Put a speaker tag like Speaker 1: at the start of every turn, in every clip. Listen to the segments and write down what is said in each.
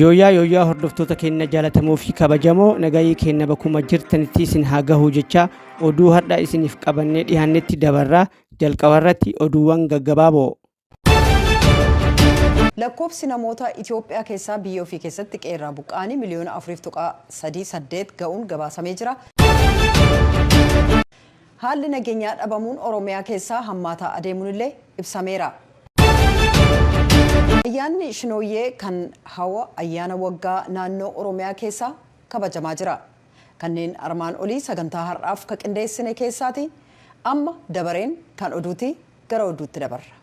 Speaker 1: Yooyyaa yooyyaa hordoftoota keenna jaalatamoo fi kabajamoo nagayii keenna bakkuma jirtanitti isin haa gahu jecha oduu har'a isiniif qabannee dhiyaannetti dabarra jalqabarratti oduuwwan gaggabaaboo.
Speaker 2: Lakkoofsi namoota Itiyoophiyaa keessaa biyya ofii keessatti qe'eerraa buqqa'anii miliyoona 4.38 ga'uun gabaasamee jira. Haalli nageenyaa dhabamuun Oromiyaa keessaa hammaataa adeemuun illee ibsameera. Ayyaanni Shinooyyee kan hawa ayyaana waggaa naannoo Oromiyaa keessaa kabajamaa jira. Kanneen armaan olii sagantaa har'aaf ka qindeessine keessaati. Amma dabareen kan oduuti gara oduutti dabarra.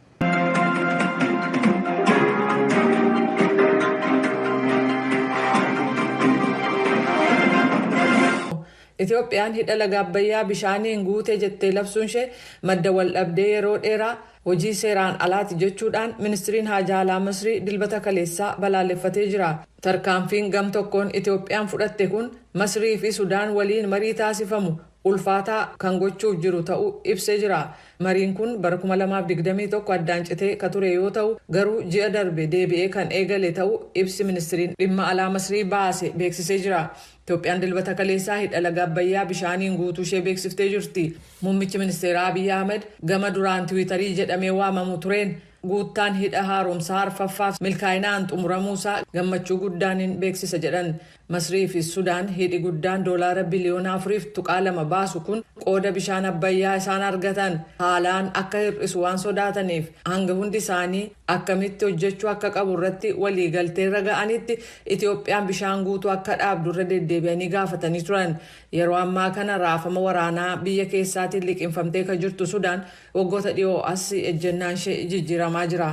Speaker 3: Itoophiyaan hidha laga Abbayyaa bishaaniin guute jettee labsuun ishee madda waldhabdee yeroo dheeraa hojii seeraan alaati jechuudhaan ministiriin haajaa alaa Masrii dilbata kaleessaa balaaleffatee jira. Tarkaanfiin gam tokkoon Itoophiyaan fudhatte kun Masrii fi Sudaan waliin marii taasifamu ulfaataa kan gochuuf jiru ta'uu ibsee jira. Mariin kun bara 2021 addaan citee ka ture yoo ta'u garuu ji'a darbe deebi'ee kan eegale ta'uu ibsi ministiriin dhimma alaa Masrii baase beeksisee jira. Itoophiyaan dilbata kaleessaa hidha laga Abbayyaa bishaaniin guutuu ishee beeksiftee jirti. Muummichi ministeeraa Abiy Ahmed gama duraan tiwiitarii jedhamee waamamu tureen guuttaan hidha haaromsaa arfaffaaf milkaa'inaan xumuramuusaa gammachuu guddaaniin beeksisa jedhan. Masrii fi Sudaan hidhi guddaan doolaara biliyoona 4.2 baasu kun qooda bishaan Abbayyaa isaan argatan haalaan akka hir'isu waan sodaataniif hanga hundi isaanii akkamitti hojjechuu akka qabu irratti walii galteerra ga'anitti Itoophiyaan bishaan guutuu akka dhaabdu irra deddeebi'anii gaafatanii turan. Yeroo ammaa kana raafama waraanaa biyya keessaatiin liqimfamtee kan jirtu Sudaan waggoota dhiyoo as ejjennaan ishee jijjiiramaa jira.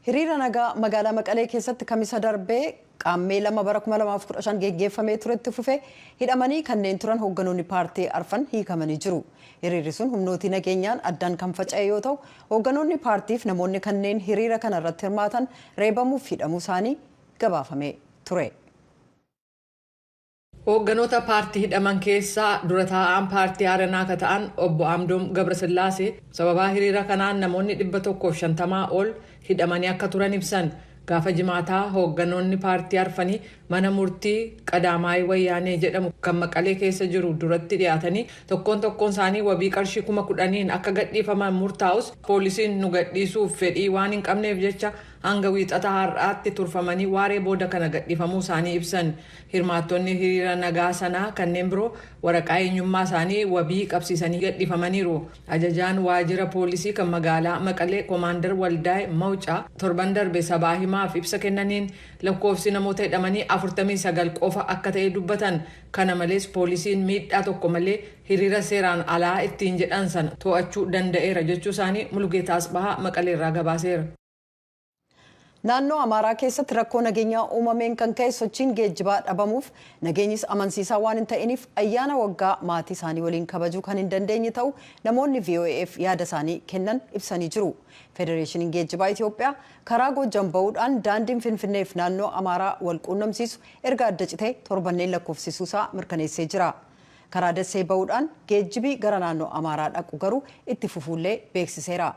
Speaker 2: Hiriira nagaa magaalaa Maqalee keessatti kamisa darbee qaammee 2 bara 2015 geggeeffamee turetti fufe hidhamanii kanneen turan hoogganoonni paartii arfan hiikamanii jiru. Hiriirri sun humnootii nageenyaan addaan kan faca'e yoo ta'u, hoogganoonni paartiif namoonni kanneen hiriira kana irratti hirmaatan reebamuuf hidhamuu isaanii gabaafamee ture.
Speaker 3: Hoogganoota paartii hidhaman keessaa dura taa'aan paartii Aranaa ka ta'an obbo Amdoom Gabrasillaasee sababaa hiriira kanaan namoonni 150 ol hidhamanii akka turan ibsan. Gaafa jimaataa hoogganoonni paartii arfanii mana murtii Qadaamaayii Wayyaanee jedhamu kan Maqalee keessa jiru duratti dhiyaatanii tokkoon tokkoon isaanii wabii qarshii 10,000n akka gadhiifaman murtaa'us poolisiin nu gadhiisuuf fedhii waan hin qabneef jecha hanga wiixata har'aatti turfamanii waaree booda kana gadhiifamuu isaanii ibsan. Hirmaattonni hiriira nagaa sanaa kanneen biroo waraqaa eenyummaa isaanii wabii qabsiisanii gadhiifamaniiru. Ajajaan waajjira poolisii kan magaalaa Maqalee Koomaandar Waldaay Mawcaa torban darbe sabaa himaaf ibsa kennaniin lakkoofsi namoota hidhamanii 49 qofa akka ta'e dubbatan. Kana malees poolisiin miidhaa tokko malee hiriira seeraan alaa ittiin jedhan sana to'achuu danda'eera jechuu isaanii Mulugeetaa Asbahaa Maqaleerraa gabaaseera.
Speaker 2: Naannoo Amaaraa keessatti rakkoo nageenyaa uumameen kan ka'e sochiin geejjibaa dhabamuuf nageenyis amansiisaa waan hin ta'iniif ayyaana waggaa maatii isaanii waliin kabajuu kan hin dandeenye ta'uu namoonni VOAf yaada isaanii kennan ibsanii jiru. Federeeshiniin Geejjibaa Itiyoophiyaa karaa Goojjam ba'uudhaan daandiin Finfinneef naannoo Amaaraa wal quunnamsiisu erga adda citee torbanneen lakkoofsisuu isaa mirkaneessee jira. Karaa Dassee ba'uudhaan geejjibii gara naannoo Amaaraa dhaqu garuu itti fufuullee beeksiseera.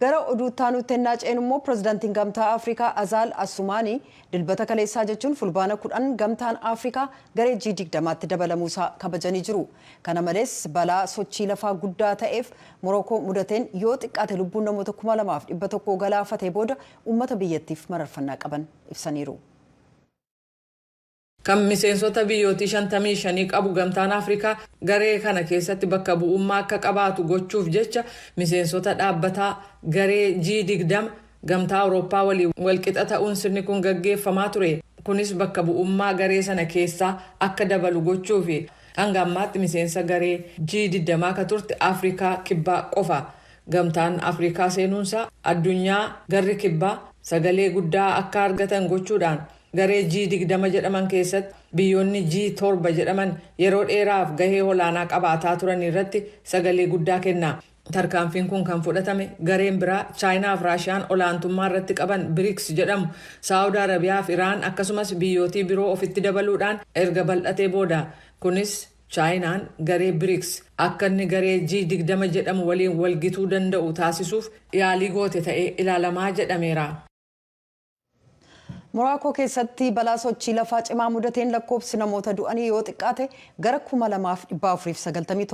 Speaker 2: Gara oduu itti aanutti ennaa ceenu immoo pirezidaantiin gamtaa Afrikaa Azaal Assumaanii dilbata kaleessaa jechuun fulbaana 10 gamtaan Afrikaa garee G20tti dabalamuusaa kabajanii jiru. Kana malees balaa sochii lafaa guddaa ta'eef Morookoo mudateen yoo xiqqaate lubbuun namoota 2,100 galaafatee booda uummata biyyattiif mararfannaa qaban ibsaniiru.
Speaker 3: Kan miseensota biyyootii 55 qabu gamtaan Afrikaa garee kana keessatti bakka bu'ummaa akka qabaatu gochuuf jecha miseensota dhaabbataa garee G20 gamtaa Awurooppaa waliin walqixa ta'uun sirni kun gaggeeffamaa ture. Kunis bakka bu'ummaa garee sana keessaa akka dabalu gochuufi. Hanga ammaatti miseensa garee G20 ka turte Afrikaa Kibbaa qofa. Gamtaan Afrikaa seenuunsaa addunyaa garri kibbaa sagalee guddaa akka argatan gochuudhaan garee G20 jedhaman keessatti biyyoonni G7 jedhaman yeroo dheeraaf gahee olaanaa qabaataa turan irratti sagalee guddaa kenna. Tarkaanfiin kun kan fudhatame gareen biraa Chaayinaa fi Raashiyaan olaantummaa irratti qaban BRICS jedhamu Saawud Arabiyaa fi Iraan akkasumas biyyootii biroo ofitti dabaluudhaan erga bal'atee booda. Kunis Chaayinaan garee Brics akka inni garee G20 jedhamu waliin walgituu danda'u taasisuuf yaalii goote ta'ee ilaalamaa jedhameera.
Speaker 2: Moraakoo keessatti balaa sochii lafaa cimaa mudateen lakkoofsi namoota du'anii yoo xiqqaate gara 2497tti